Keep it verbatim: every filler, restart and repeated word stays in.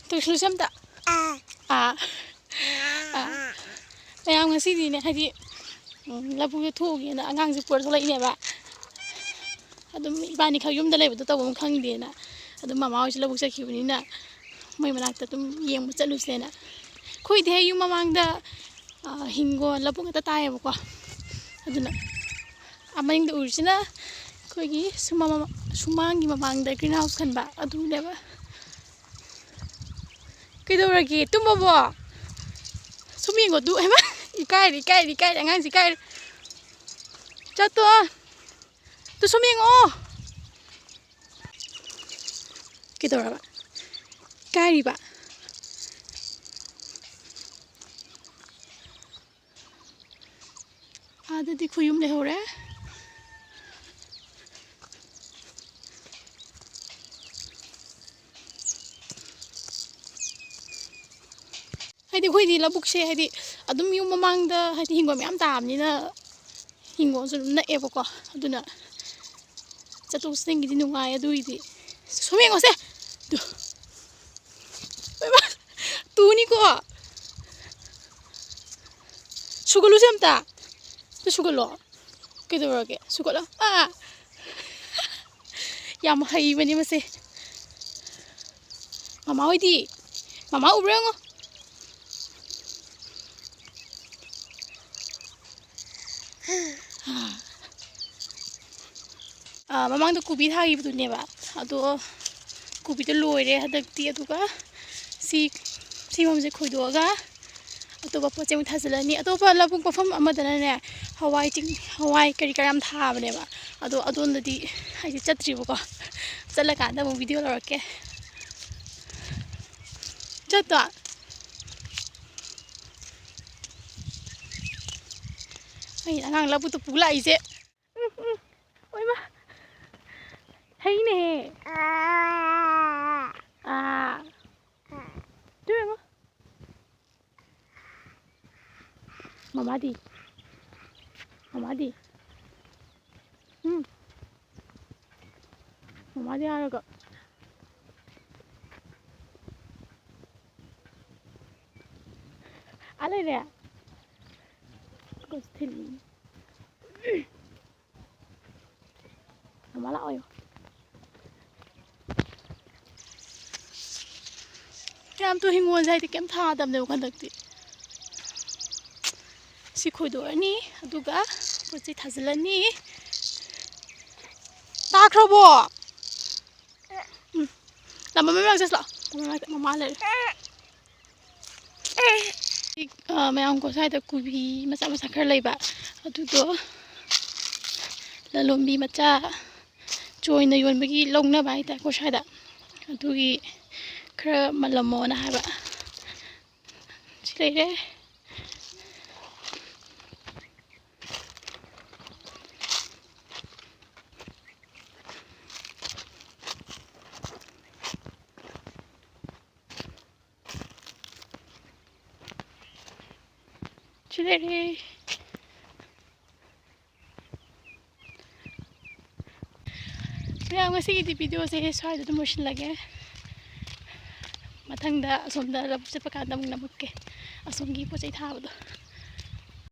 ꯇꯨꯁꯂꯨꯁꯦ ꯑꯝꯇ꯫ ꯑꯥ꯫ ꯑꯥ꯫ ꯃꯌꯥꯝ ꯉꯁꯤꯗꯤꯅꯦ, ꯍꯥꯏꯗꯤ, ꯎꯝ, ꯂꯧꯕꯨꯛꯇ ꯊꯣꯛꯎꯒꯦꯅ ꯑꯉꯥꯡꯁꯦ ꯄꯨꯔ ꯊꯣꯛꯂꯛꯏꯅꯦꯕ꯫ ꯑꯗꯨꯝ ꯏꯕꯥꯅꯤꯈꯛ ꯌꯨꯝꯗ ꯂꯩꯕꯗꯣ ꯇꯧꯐꯝ ꯈꯪꯗꯦꯅ꯫ ꯑꯗꯨꯝ ꯃꯃꯥ ꯍꯣꯏꯁꯨ ꯂꯧꯕꯨꯛ ꯆꯠꯈꯤꯕꯅꯤꯅ ꯃꯣꯏ ꯃꯅꯥꯛꯇ ꯑꯗꯨꯝ ꯌꯦꯡꯕ ꯆꯠꯂꯨꯁꯦꯅ꯫ ꯑꯩꯈꯣꯏꯗꯤ ꯍꯦꯛ ꯌꯨꯝ ꯃꯃꯥꯡꯗ, ꯑ, ꯍꯤꯡꯒꯣꯜ ꯂꯧꯕꯨꯛ ꯉꯥꯛꯇ ꯇꯥꯏꯌꯦꯕꯀꯣ꯫ ꯑꯗꯨꯅ ꯑꯃꯅꯤꯡꯗ ꯎꯔꯤꯁꯤꯅ ꯑꯩꯈꯣꯏꯒꯤ ꯁꯨꯃꯥꯡ-, ꯁꯨꯃꯥꯡꯒꯤ ꯃꯃꯥꯡꯗ green house ꯈꯟꯕ ꯑꯗꯨꯅꯦꯕ꯫ ꯀꯩꯗꯧꯔꯒꯦ? ꯇꯨꯝꯃꯕꯣ? ꯁꯨꯝ ꯌꯦꯡꯉꯣ, ꯑꯗꯨ, ꯍꯩꯃꯥ! ꯏꯀꯥꯏꯔꯦ, ꯏꯀꯥꯏꯔꯦ, ꯏꯀꯥꯏꯔꯦ, ꯑꯉꯥꯡꯁꯤ ꯏꯀꯥꯏꯔꯦ꯫ ꯆꯠꯇꯣ꯫ ꯇꯨ ꯁꯨꯝ ꯌꯦꯡꯉꯛꯑꯣ꯫ ꯀꯩꯗꯧꯔꯕ? ꯏꯀꯥꯏꯔꯤꯕ? ꯑꯥꯗꯗꯤ ꯈꯨꯌꯨꯝ ꯂꯩꯍꯧꯔꯦ꯫ ꯍꯥꯏꯗꯤ ꯑꯩꯈꯣꯏꯗꯤ ꯂꯧꯕꯨꯛꯁꯦ, ꯍꯥꯏꯗꯤ ꯑꯗꯨꯝ ꯌꯨꯝ ꯃꯃꯥꯡꯗ, ꯍꯥꯏꯗꯤ ꯍꯤꯡꯒꯣꯜ ꯃꯌꯥꯝ ꯇꯥꯕꯅꯤꯅ ꯍꯤꯡꯒꯣꯜꯁꯨ ꯑꯗꯨꯝ ꯅꯛꯑꯦꯕꯀꯣ꯫ ꯑꯗꯨꯅ ꯆꯠꯊꯣꯛ ꯆꯠꯁꯤꯟꯒꯤꯗꯤ ꯅꯨꯡꯉꯥꯏ꯫ ꯑꯗꯨꯒꯤꯗꯤ ꯁꯨꯝ ꯌꯦꯡꯉꯣꯁꯦ꯫ ꯇꯨ꯫ ꯏꯃꯥ! ꯇꯨꯅꯤꯀꯣ꯫ ꯁꯨꯒꯠꯂꯨꯁꯦ ꯑꯝꯇ꯫ ꯑꯝꯇ ꯁꯨꯒꯠꯂꯣ꯫ ꯀꯩꯗꯧꯔꯒꯦ? ꯁꯨꯒꯠꯂꯣ꯫ ꯑꯥ! ꯌꯥꯝ ꯍꯩꯕꯅꯤ ꯃꯁꯦ꯫ ꯃꯃꯥ ꯍꯣꯏꯗꯤ? ꯃꯃꯥ ꯎꯕ꯭ꯔꯥ ꯌꯦꯡꯉꯣ꯫ ꯑꯥ, ꯃꯃꯥꯡꯗ ꯀꯣꯕꯤ ꯊꯥꯈꯤꯕꯗꯨꯅꯦꯕ꯫ ꯑꯗꯣ ꯀꯣꯕꯤꯗꯣ ꯂꯣꯏꯔꯦ ꯍꯟꯗꯛꯇꯤ꯫ ꯑꯗꯨꯒ ꯁꯤ, ꯁꯤ ꯃꯐꯝꯁꯦ ꯈꯣꯏꯗꯣꯛꯑꯒ ꯑꯇꯣꯞꯄ ꯄꯣꯠ ꯆꯩ ꯑꯃꯨꯛ ꯊꯥꯖꯤꯜꯂꯅꯤ꯫ ꯑꯇꯣꯞꯄ ꯂꯧꯕꯨꯛ ꯃꯐꯝ ꯑꯃꯗꯅꯅꯦ, ꯍꯋꯥꯏ ꯆꯤꯡ, ꯍꯋꯥꯏ ꯀꯔꯤ ꯀꯔꯥ ꯌꯥꯝ ꯊꯥꯕꯅꯦꯕ꯫ ꯑꯗꯣ ꯑꯗꯣꯝꯗꯗꯤ ꯑꯩꯗꯤ ꯆꯠꯇ꯭ꯔꯤꯕꯀꯣ꯫ ꯆꯠꯂꯀꯥꯟꯗ ꯑꯃꯨꯛ video ꯂꯧꯔꯛꯀꯦ꯫ ꯆꯠꯇꯣ꯫ ꯑꯩ ꯑꯉꯥꯡ ꯂꯧꯕꯨꯛꯇ ꯄꯨ ꯂꯥꯛꯏꯁꯦ꯫ ꯎꯝ, ꯎꯝ꯫ ꯑꯣꯏꯃꯥ꯫ ꯍꯩꯅꯦꯍꯦ꯫ ꯑꯥ꯫ ꯇꯨ ꯌꯦꯡꯉꯣ꯫ ꯃꯃꯥꯗꯤ? ꯃꯃꯥꯗꯤ? ꯎꯝ꯫ ꯃꯃꯥꯗꯤ ꯍꯥꯏꯔꯒ꯫ ꯑꯥ ꯂꯩꯔꯦ꯫ ꯀꯣꯁ ꯊꯤꯜꯂꯤ꯫ ꯃꯃꯥ ꯂꯥꯛꯑꯣꯌꯣ꯫ ꯀꯌꯥꯝ ꯇꯨ ꯍꯤꯡꯒꯣꯜꯁꯦ ꯍꯥꯏꯗꯤ ꯀꯩꯝ ꯊꯥꯗꯕꯅꯦꯕ ꯍꯟꯗꯛꯇꯤ꯫ ꯁꯤ ꯈꯣꯏꯗꯣꯛꯑꯅꯤ, ꯑꯗꯨꯒ ꯄꯣꯠ ꯆꯩ ꯊꯥꯖꯤꯜꯂꯅꯤ꯫ ꯇꯥꯈ꯭ꯔꯕꯣ? ꯎꯝ꯫ ꯂꯥꯛꯑꯣ, ꯃꯃꯥ ꯃꯅꯥꯛ ꯆꯠꯁꯤ ꯂꯥꯛꯑꯣ꯫ ꯃꯃꯥ ꯃꯅꯥꯛꯇ ꯃꯃꯥ ꯂꯩꯔꯦ꯫ ꯑ, ꯃꯌꯥꯝ ꯀꯣ ꯁ꯭ꯋꯥꯏꯗ ꯀꯣꯕꯤ ꯃꯆꯥ ꯃꯆꯥ ꯈꯔ ꯂꯩꯕ, ꯑꯗꯨꯗꯣ ꯂꯂꯣꯟꯕꯤ ꯃꯆꯥ ꯆꯣꯏꯅ ꯌꯣꯟꯕꯒꯤ ꯂꯧꯅꯕ ꯍꯥꯏꯇꯥꯔꯦꯀꯣ ꯁ꯭ꯋꯥꯏꯗ, ꯑꯗꯨꯒꯤ ꯈꯔ ꯃꯜꯂꯝꯃꯣꯅ ꯍꯥꯏꯕ꯫ ꯁꯤ ꯂꯩꯔꯦ꯫ ꯁꯤ ꯂꯩꯔꯦ꯫ ꯃꯌꯥꯝ, ꯉꯁꯤꯒꯤꯗꯤ video ꯁꯦ ꯁ꯭ꯋꯥꯏꯗ ꯑꯗꯨꯝ ꯂꯣꯏꯁꯤꯜꯂꯒꯦ꯫ ꯃꯊꯪꯗ ꯑꯁꯣꯝꯗ ꯂꯧꯕꯨꯛ ꯆꯠꯄ ꯀꯥꯟꯗ ꯑꯃꯨꯛ ꯅꯝꯃꯛꯀꯦ, ꯑꯁꯣꯝꯒꯤ ꯄꯣꯠ ꯆꯩ ꯊꯥꯕꯗꯣ꯫